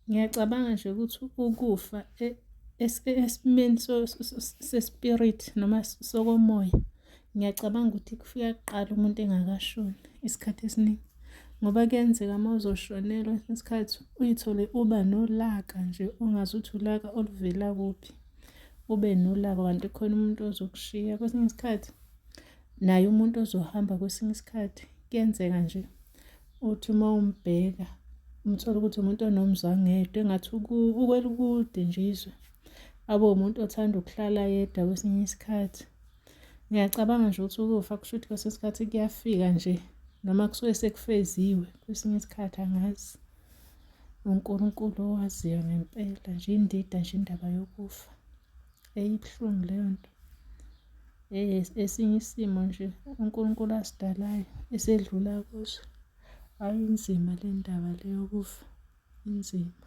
Ngiyacabanga nje ukuthi ukufa esimeni se-spirit noma sokomoya, ngiyacabanga ukuthi kufika kuqala umuntu engakashoni isikhathi esiningi. Ngoba kuyenzeka uma uzoshonelwa kwesinye isikhathi uy'thole uba nolaka nje ongazi ukuthi ulaka oluvela kuphi. Ube nolaka kanti khona umuntu ozokushiya. Kwesinye isikhathi naye umuntu ozohamba kwesinye isikhathi kuyenzeka nje uthi uma umbheka umthole ukuthi umuntu onomzwangedwa engathi ukwelikude nje izwe. Abe umuntu othanda ukuhlala yedwa kwesinye isikhathi. Ngiyacabanga nje ukuthi ukufa kusho ukuthi kwesinye isikhathi kuyafika nje noma kusuke sekufeziwe kwesinye isikhathi angazi. UNkulunkulu owaziyo ngempela nje indida nje indaba yokufa. Eyi ibuhlungu leyo nto. Esinye isimo nje uNkulunkulu asidalayo esedlula kuso. Hhayi inzima le ndaba le yokufa, inzima.